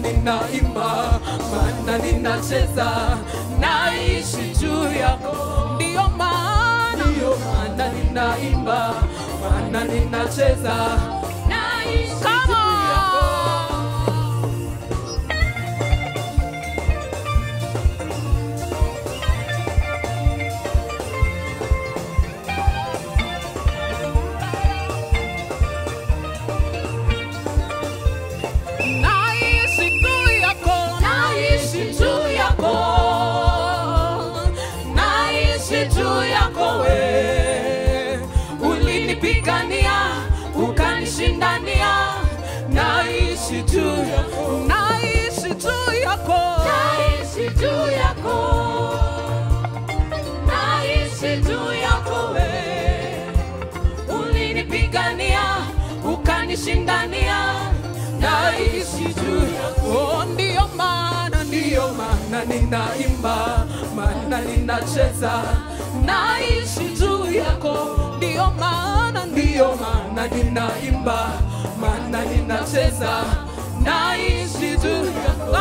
ninaimba, maana ninacheza, naishi juu yako. Ndiyo maana, ndiyo maana ninaimba, maana ninacheza, naishi juu yako. Ukanishindania, naishi juu yako, naishi juu yako, naishi juu yako, naishi juu yako we. Ulinipigania, ukanishindania, naishi juu yako. Ndiyo maana ninaimba, maana ninacheza, naishi juu yako. Ndiyo maana, ndiyo maana ninaimba, maana ninacheza, naishi juu yako.